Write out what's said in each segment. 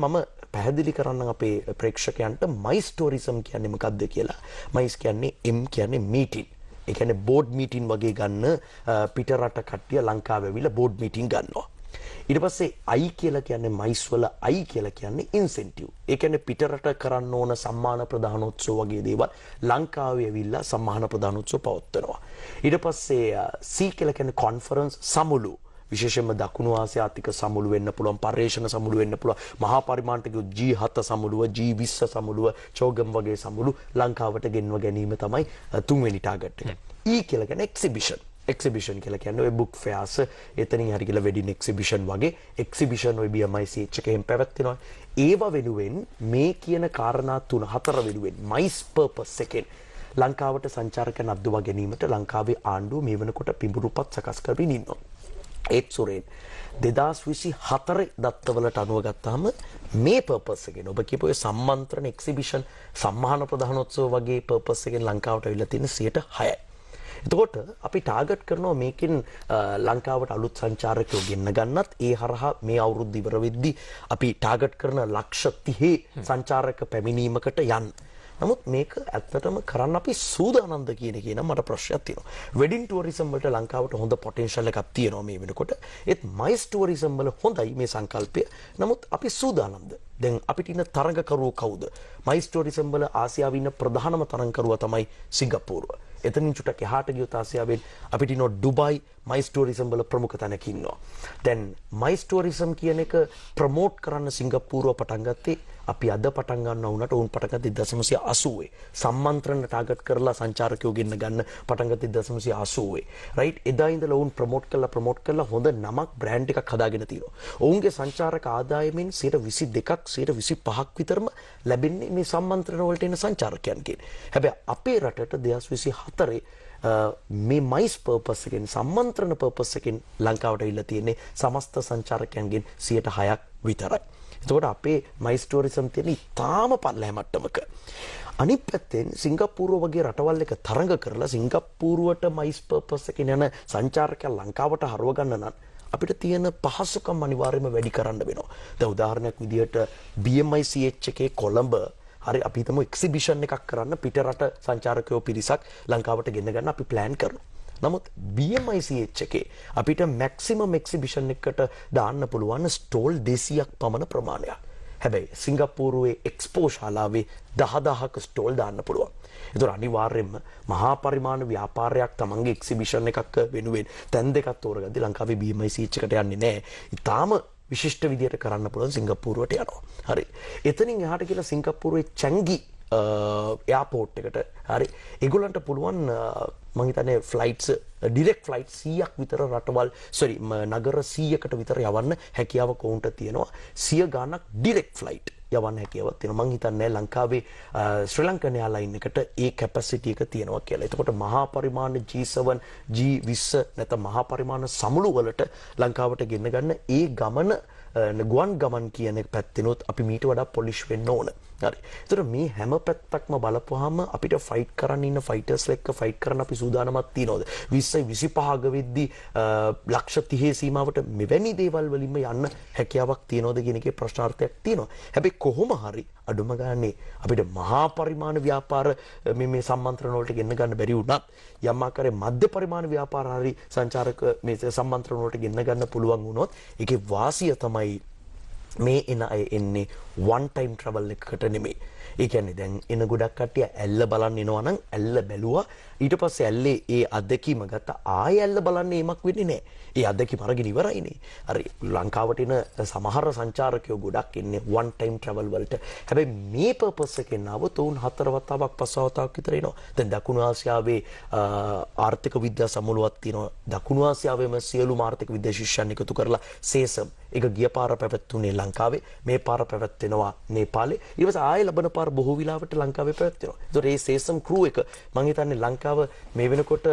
මම පැහැදිලි කරන්නම් අපේ ප්‍රේක්ෂකයන්ට මයිස් ටුවරිසම් කියන්නේ මොකක්ද කියලා. මයිස් කියන්නේ, M කියන්නේ මීටින්. ඒ කියන්නේ බෝඩ් මීටින් වගේ ගන්න, පිට රට කට්ටිය ලංකාවේ ඇවිල්ලා බෝඩ් මීටින් ගන්නවා. ඊට පස්සේ I කියලා කියන්නේ, මයිස් වල I කියලා කියන්නේ ඉන්සෙන්ටිව්. ඒ කියන්නේ පිට රට කරන්න ඕන සම්මාන ප්‍රදානෝත්සව වගේ දේවල් ලංකාවේ ඇවිල්ලා සම්මාන ප්‍රදානෝත්සව පවත්වනවා. ඊට පස්සේ C කියලා කියන්නේ කොන්ෆරන්ස්, සමුළු. විශේෂයෙන්ම දකුණු ආසියාතික සමුළු වෙන්න පුළුවන්, පර්යේෂණ සමුළු වෙන්න පුළුවන්, මහා පරිමාණයට ගියොත් G7 සමුළුව, G20 සමුළුව, චෝගම් වගේ සමුළු ලංකාවට ගෙන්ව ගැනීම තමයි තුන්වෙනි ටාගට් එක. E කියලා කියන්නේ එක්සිබිෂන්. එක්සිබිෂන් කියලා කියන්නේ ඔය බුක් ෆෙයාර්ස්, එතනින් හරි කියලා වෙඩින් එක්සිබිෂන් වගේ එක්සිබිෂන් ඔය BMICH එකෙන් පැවැත්වෙනවා. ඒව වෙනුවෙන්, මේ කියන කාරණා තුන හතර වෙනුවෙන් මයිස් පර්පස් එකෙන් ලංකාවට සංචාරකයන් අද්දවා ගැනීමට ලංකාවේ ආණ්ඩුව මේ වෙනකොට පිඹුරුපත් සකස් කරමින් ඉන්නවා. ඒත් සුරේන්, 2024 දත්තවලට අනුව ගත්තාම මේ පර්පස් එකෙන්, ඔබ කියපු ඔය සම්මන්ත්‍රණ, එක්සිබිෂන්, සම්මාන ප්‍රදානෝත්සව වගේ පර්පස් එකෙන් ලංකාවට ඇවිල්ලා තියෙන 6යි. එතකොට අපි ටාගට් කරනවා මේකෙන් ලංකාවට අලුත් සංචාරකයෝ ගෙන්න ගන්නත්, ඒ හරහා මේ අවුරුද්ද ඉවර වෙද්දි අපි ටාගට් කරන ලක්ෂ 30 සංචාරක පැමිණීමකට යන්න. නමුත් මේක ඇත්තටම කරන්න අපි සූදානම්ද කියන එකේ නම් මට ප්‍රශ්නයක් තියෙනවා. වෙඩින් ටුවරිසම් වලට ලංකාවට හොඳ පොටෙන්ෂල් එකක් තියෙනවා මේ වෙනකොට. ඒත් මයිස් ටුවරිසම් වල හොඳයි මේ සංකල්පය. නමුත් අපි සූදානම්ද? දැන් අපිට ඉන්න තරඟකරුවෝ කවුද? මයිස් ටුවරිසම් වල ආසියාවේ ඉන්න ප්‍රධානම තරඟකරුවා තමයි සිංගප්පූරුව. එතනින් චුට්ටක් එහාට ගියොත් ආසියාවෙන් අපිට ඉන්නවා ඩුබායි, මයිස් ටුවරිසම් වල ප්‍රමුඛ තැනක ඉන්නවා. දැන් මයිස් ටුවරිසම් කියන එක ප්‍රමෝට් කරන්න සිංගප්පූරුව පටන් ගත්තේ අපි අද පටන් ගන්නවා වුණාට ඔවුන් පටන් ගත්තේ 1980. සම්මන්ත්‍රණ ටාගට් කරලා සංචාරකයෝ ගෙන්න ගන්න පටන් ගත්තේ 1980. රයිට්, එදා ඉඳලා ඔවුන් ප්‍රමෝට් කරලා ප්‍රමෝට් කරලා හොඳ නමක්, බ්‍රෑන්ඩ් එකක් හදාගෙන තියෙනවා. ඔවුන්ගේ සංචාරක ආදායමෙන් 22ක් 25ක් විතරම ලැබෙන්නේ මේ සම්මන්ත්‍රණ වලට එන සංචාරකයන්ගෙන්. හැබැයි අපේ රටට 2024 මේ මයිස් පර්පස් එකෙන්, සම්මන්ත්‍රණ පර්පස් එකෙන් ලංකාවට ඇවිල්ලා තියෙන්නේ සමස්ත සංචාරකයන්ගෙන් 6ක් විතරයි. එතකොට අපේ මයිස් ටුවරිසම් තියෙන ඉතාම පල්ලෑ මට්ටමක. අනිත් පැත්තෙන් සිංගප්පූරුව වගේ රටවල් එක තරඟ කරලා සිංගප්පූරුවට මයිස් පර්පස් එකෙන් යන සංචාරකයන් ලංකාවට හරව ගන්න නම් අපිට තියෙන පහසුකම් අනිවාර්යයෙන්ම වැඩි කරන්න වෙනවා. දැන් උදාහරණයක් විදිහට BMICH එකේ කොළඹ හරි අපි හිතමු එක්සිබිෂන් එකක් කරන්න පිට රට සංචාරකයෝ පිරිසක් ලංකාවට ගෙන්න ගන්න අපි ප්ලෑන් කරනවා. නමුත් BMICH එකේ අපිට මැක්සිමම් එක්සිබිෂන් එකකට දාන්න පුළුවන් ස්ටෝල් 200ක් පමණ ප්‍රමාණයක්. හැබැයි සිංගප්පූරුවේ එක්ස්පෝ ශාලාවේ දහදහක ස්ටෝල් දාන්න පුළුවන්. ඒතර අනිවාර්යයෙන්ම මහා පරිමාණ ව්‍යාපාරයක් තමන්ගේ එක්සිබිෂන් එකක් වෙනුවෙන් තැන් දෙකක් තෝරගද්දි ලංකාවේ BMICH එකට යන්නේ නැහැ. ඉතාම විශිෂ්ට විදියට කරන්න පුළුවන් සිංගප්පූරුවට යනවා. හරි. එතනින් එහාට කියලා සිංගප්පූරුවේ චැංගි එයාපෝට් එකට, හරි, ඒගොල්ලන්ට පුළුවන් මං හිතන්නේ ෆ්ලයිට්ස්, ඩිරෙක්ට් ෆ්ලයිට් 100ක් විතර රටවල්, සෝරි, නගර 100කට විතර යවන්න හැකියාවක් ඔවුන්ට තියෙනවා. 100 ගාණක් ඩිරෙක්ට් ෆ්ලයිට් යවන්න හැකියාවක් තියෙනවා. මං හිතන්නේ ලංකාවේ ශ්‍රී ලංකන් එයාලයින් එකට ඒ කැපැසිටි එක තියෙනවා කියලා. එතකොට මහා පරිමාණ G7, G20 නැත්නම් මහා පරිමාණ සමුළු වලට ලංකාවට ගෙන්න ගන්න ඒ ගමන, ගුවන් ගමන් කියන පැත්තෙනොත් අපි මීට වඩා පොලිෂ් වෙන්න ඕන. හරි. ඒතර මේ හැම පැත්තක්ම බලපුවාම අපිට ෆයිට් කරන්න ඉන්න ෆයිටර්ස් එක්ක ෆයිට් කරන්න අපි සූදානමක් තියනවද? 20 25 වෙද්දි ලක්ෂ 30 සීමාවට මෙවැනි දේවල් වලින්ම යන්න හැකියාවක් තියනවද කියන එකේ ප්‍රශ්නාර්ථයක් තියෙනවා. හැබැයි කොහොම හරි අඩුම ගානේ අපිට මහා පරිමාණ ව්‍යාපාර මේ මේ සම්මන්ත්‍රණ වලට ගෙන්න ගන්න බැරි වුණත් යම් ආකාරයේ මධ්‍ය පරිමාණ ව්‍යාපාර හරි සංචාරක මේ සම්මන්ත්‍රණ වලට ගෙන්න ගන්න පුළුවන් වුණොත් ඒකේ වාසිය තමයි මේ එන අය එන්නේ වන් ටයිම් ට්‍රැවල් එකකට නෙමෙයි. ඒ කියන්නේ දැන් එන ගොඩක් කට්ටිය ඇල්ල බලන්න එනවා නම් ඇල්ල බැලුවා, ඊට පස්සේ ඇල්ලේ ඒ අත්දැකීම ගත්තා, ආයෙ ඇල්ල බලන්න ඒමක් වෙන්නේ නැහැ. ඒ අත්දැකීම අරගෙන ඉවරයිනේ. හරි, ලංකාවට එන සමහර සංචාරකයෝ ගොඩක් එන්නේ වන් ටයිම් ට්‍රැවල් වලට. හැබැයි මේ පර්පස් එකෙන් ආවොත් ඔවුන් හතර වතාවක් පස් වතාවක් විතර එනවා. දැන් දකුණු ආසියාවේ ආර්ථික විද්‍යා සමුළුවක් තියෙනවා. දකුණු ආසියාවේම සියලුම ආර්ථික විද්‍යා ශිෂ්‍යයන් එකතු කරලා සේසම් ඒක ගිය පාර පැවැත්වුනේ ලංකාවේ, මේ පාර පැවැත්වෙනවා නේපාලේ, ඊට පස්සේ ආයෙ ලබන පාර බොහෝ වෙලාවට ලංකාවේ පැවැත්වෙනවා. ඒතකොට මේ සේසම් ක්‍රූ එක මං හිතන්නේ ලංකාව මේ වෙනකොට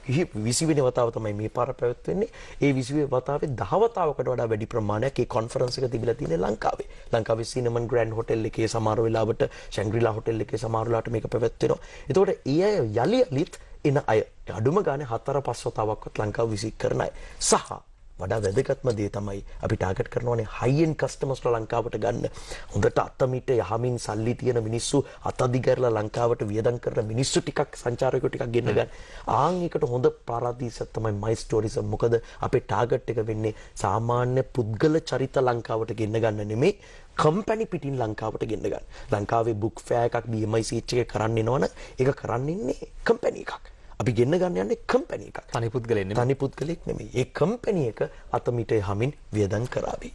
20 වෙනි වතාව තමයි මේ පාර පැවැත්වෙන්නේ. ඒ 20 වෙනි වතාවේ 10 වතාවකට වඩා වැඩි ප්‍රමාණයක් ඒ කොන්ෆරන්ස් එක තිබිලා තියෙන්නේ ලංකාවේ. ලංකාවේ සිනමන් ග්‍රෑන්ඩ් හොටෙල් එකේ සමහර වෙලාවට, ශැංග්‍රීලා හොටෙල් එකේ සමහර වෙලාවට මේක පැවැත්වෙනවා. ඒතකොට ඒ අය යලි යලිත් එන අය අඩුම ගානේ හතර පස් වතාවක්වත් ලංකාව විසිට් කරන අය. සහ වඩා වැදගත්ම දේ තමයි අපි ටාගට් කරනවානේ හයි එන්ඩ් කස්ටමර්ස්ලා ලංකාවට ගන්න. හොඳට අතමිට යහමින් සල්ලි තියෙන මිනිස්සු, අතදිගරලා ලංකාවට වියදම් කරන මිනිස්සු ටිකක්, සංචාරකයෝ ටිකක් ගෙන්න ගන්න. ආන් එකට හොඳ පාරාදීසයක් තමයි මයිස් ටුවරිසම්. මොකද අපේ ටාගට් එක වෙන්නේ සාමාන්‍ය පුද්ගල චරිත ලංකාවට ගෙන්න ගන්න නෙමෙයි, කම්පැනි පිටින් ලංකාවට ගෙන්න ගන්න. ලංකාවේ බුක් ෆෙයාර් එකක් BMICH එකේ කරන්න එනවනම් ඒක කරන්න ඉන්නේ කම්පැනි එකක්. අපි ගෙන්න ගන්න යන්නේ කම්පැනි එකක්. තනි පුද්ගලයෙක් නෙමෙයි. තනි පුද්ගලයෙක් නෙමෙයි. ඒ කම්පැනි එක අතමිට යහමින් වියදම් කරાવી.